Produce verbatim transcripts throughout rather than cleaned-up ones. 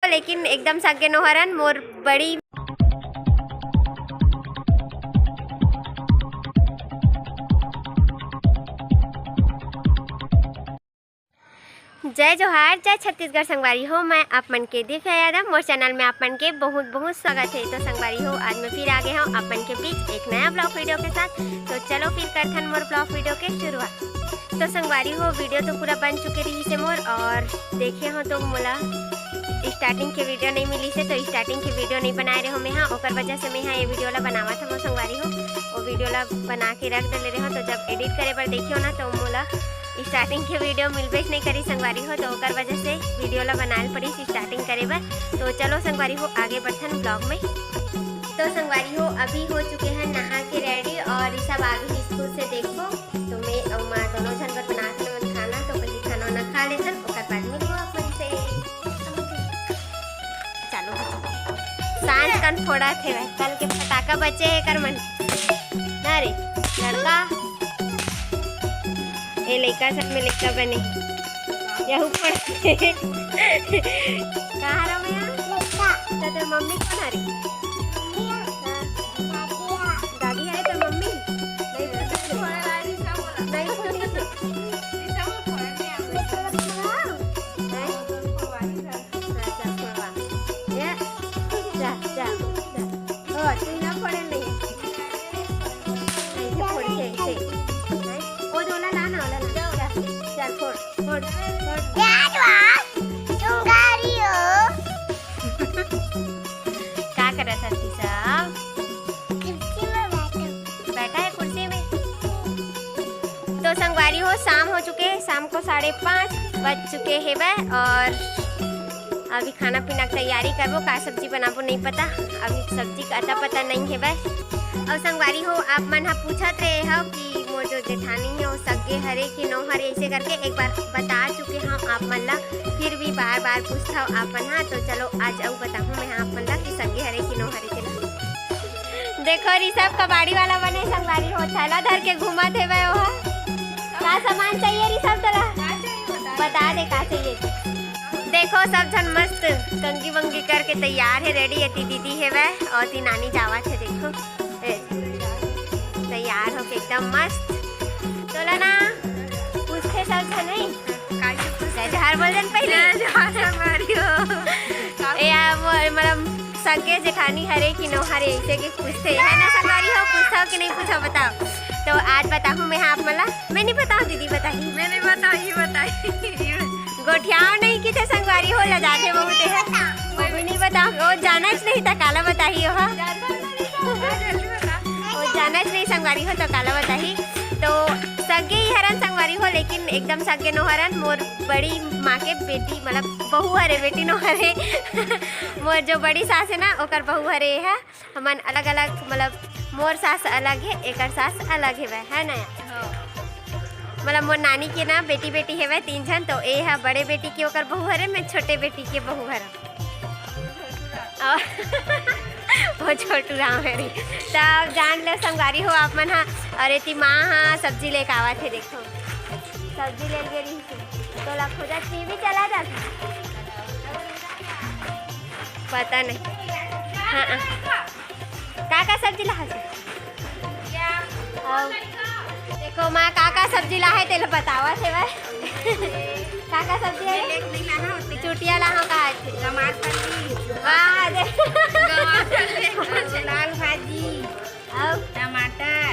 लेकिन एकदम सगे नोहरन मोर बड़ी। जय जोहार, जय छत्तीसगढ़ संगवारी हो। मैं आप मन के दिव्या यादव, मोर चैनल में आप मन के बहुत बहुत स्वागत है। तो संगवारी हो, आज मैं फिर आ गए हूँ आप मन के बीच एक नया ब्लॉग वीडियो के साथ। तो चलो फिर करथन मोर ब्लॉग वीडियो के शुरुआत। तो संगवारी हो, वीडियो तो पूरा बन चुके रही से मोर, और देखे हो तो मोला स्टार्टिंग के वीडियो नहीं मिली से, तो स्टार्टिंग के वीडियो नहीं बनाए रहे हो मैं हाँ, ओकर वजह से मैं हाँ ये वीडियो ला बनावा था मोर संगवारी हो। वो वीडियो ला बना के रख दे रहे हो, तो जब एडिट करे बर देखियो ना, तो मोला स्टार्टिंग के वीडियो मिलबे नहीं करी संगवारी हो, तो ओकर वजह से वीडियो ला बनाए पड़ी स्टार्टिंग करे बर। तो चलो संगवारी हो, आगे बढ़थन ब्लॉग में। तो संगवारी हो, अभी हो चुके हैं नहा के रेडी और ये सब आगे स्कूल से देखो। तो मैं अउ माँ दोनों झन बर बना के लेवन खाना, तो पहले खाना वाना खा लेथन, ओकर बाद मिलबो आप मन से। चालू हो चुके। सांझ कन फोड़ा थे वह, कल के फटाका बचे है कर मन। ना रे, लड़का। ए लइका सब में लइका बने। यहू फोड़। कहाँ रहो मैं? तो तेरे मम्मी कौन आ रही? दादी है तो मम्मी? नहीं, नहीं, नहीं। जा, जा, जा। ओ, तू ना फोड़े नहीं। नहीं, फोड़ के, से। नहीं? ओ, जो ओला ला ना, ओला ला। जा, चल, फोड़, फोड़, फोड़। यार, वाह, तुम गा रही हो। का करत हस सब? कुर्सी में बैठो। बैठा है कुर्सी में। तो संगवारी हो, शाम हो चुके, शाम को साढ़े पाँच बज चुके हेवय और अभी खाना पीना के तैयारी करबो, का सब्जी बनाबो नहीं पता, अभी सब्जी का अता पता नहीं हेवय। और संगवारी हो, आप मन ह पूछत रहे हो कि मोर जो जेठानी है वो सगे हरे कि नो हरे, ऐसे करके एक बार बता चुके हम आप मन ला, फिर भी बार बार पूछत हो आप मन हा। तो चलो आज अउ बताहूँ मैं आप मन ला कि सगे हरे कि नो हरे के ना। देखो ऋषभ कबाड़ी वाला बने संगवारी हो, थैला धर के घूमत हेवय ओहा। का सामान चाहिए ऋषभ तोला? का चाहिए बता। बता दे का चाहिए। देखो सब झन मस्त कंगी वंगी करके तैयार है, रेडी है। ती दीदी हेवय और ती नानी जावत है। देखो ए, तैयार होके एकदम मस्त। तोला ना पूछते सब झन नहीं। जय जोहार बोल देन पहले। जय जोहार संगवारी हो। ए, आ, वो, मतलब, सगे जेठानी हरे कि नो हरे, ऐसे के पूछते हैं ना संगवारी हो, पूछता हो कि नहीं पूछा, बताओ। तो आज बताहूँ मैं हाँ आप मन ला, मैं नहीं बताऊँ, दीदी बताही। मैं नहीं बताऊँ, ये बताही। गोठियाओ नहीं कि थे संगवारी हो, लजाते बहुत है। वो भी नहीं बताऊँ, वो जानच नहीं था, काला बताही हो, हाँ। वो जानच नहीं संगवारी हो, तो काला बताही। तो सगे ही हरन संगवारी हो, लेकिन एकदम सगे नो हरन, मोर बड़ी माँ के बेटी, मतलब बहू हरे, बेटी नो हरे। मोर जो बड़ी सास है ना, ओकर बहू हरे है। हमन अलग अलग, मतलब मोर सास अलग है, एकर सास अलग हेवय, है ना? हाँ। मतलब मोर नानी के ना बेटी बेटी हेवय तीन झन, तो ए हा बड़े बेटी के ओकर बहू हरे, मैं छोटे बेटी के बहू हरे। और वो छोटू राम हरे। तब जान ले संगवारी हो आप मन हा। और एती माँ हा सब्जी लेके आवत है, देखो सब्जी ले गे रही। तोला खोजत टीवी चला जाथे। पता नहीं। हाँ, हाँ। का का सब्जी लाहा से? अउ देखो माँ का का सब्जी लाहे तेला बतावत हे भाई। का का सब्जी है? चुटिया लाहा का है? गमार फली। वाह, दे। गमार फली। लाल भाजी। अउ? टमाटर,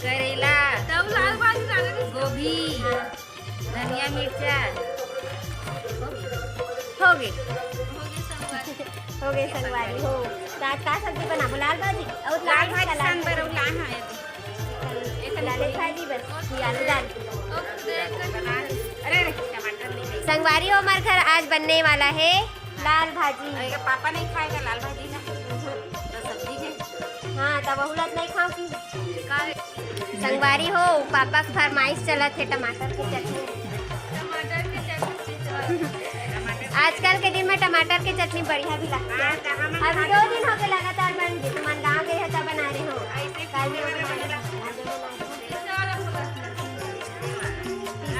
करेला, तब लाल भाजी डाले थे। गोभी। हाँ। धनिया मिर्चा। हो गे। हो गे संगवारी हो। का, का सब्जी बनाबो? लाल भाजी? अउ लाल भाजी संग बर अउ लाल, हाँ, ये दे। लाल भाजी बस, ये आलू डाल। अरे, अरे, टमाटर नहीं है। संगवारी हो, हमारे घर आज बनने वाला है लाल भाजी। अरे, पापा नहीं खाएगा लाल भाजी ना। तो सब्जी है। हाँ, तब बहुलत नहीं खाओ कि का? संगवारी हो, पापा के फरमाइश चलत हे टमाटर के चटनी। टमाटर के चटनी। आजकल के दिन में टमाटर के चटनी बढ़िया भी लगथे। हाँ, तो हमन अभी दो दिन हो गए लगातार बन गए, तुमन गाँव गए हो तब बना रहे हो। ऐसे काल में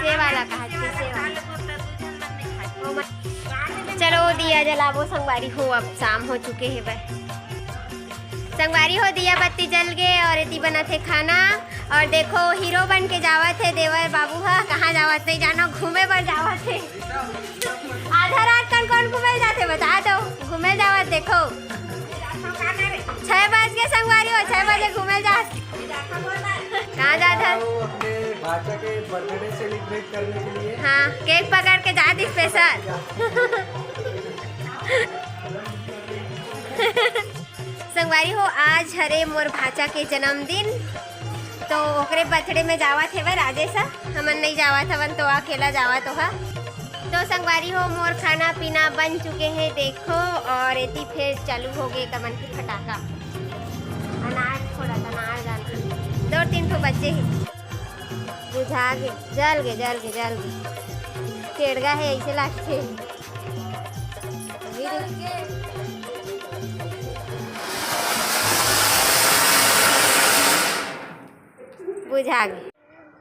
पीसे वाला कहा, पीसे वाला। चलो। तो दिया जलाबो संगवारी हो, अब शाम हो चुके हे बे। संगवारी हो, दिया बत्ती जल गे और एती बनत हे खाना। और देखो, हीरो बन के जावत हे देवर बाबू हा। कहाँ जावत नहीं जानो, घूमे बर जावत हे। आधा रात कन कौन घूमे जाथे, बता दो। घूमे जावत, देखो, छह बज के संगवारी हो, छह बजे घूमे जात। कहाँ जात हस? वो अपने भाचा के बर्थडे सेलिब्रेट करने के लिए। हाँ, केक पकड़ के जात स्पेशल। संगवारी हो, आज हरे मोर भाचा के जन्मदिन, तो ओकरे बर्थडे में जावत हेवय राजेश ह, हमन नहीं जावत हवन, तो अकेला जावत ओहा। तो संगवारी हो, मोर खाना पीना बन चुके हे, देखो, और एती फिर चालू हो गए कमन की फटाका। अनार फोड़त, अनार डाल के। दो तीन ठो बच्चे हे। बुझा गे, जल गे, जल गे, जल गे। केड़गा हे, ऐसे लागथे। अभी देख। बुझा गे।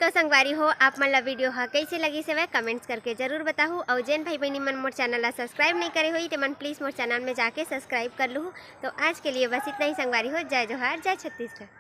तो संगवारी हो, आप मन ला वीडियो हा कैसे लगिस हवय, कमेंट्स करके जरूर बताहू। और जेन भाई बहनी मन मोर चैनल ला सब्सक्राइब नहीं करे होई, ते मन प्लीज मोर चैनल में जाके सब्सक्राइब कर लूहू। तो आज के लिए बस इतना ही संगवारी हो। जय जोहार, जय छत्तीसगढ़।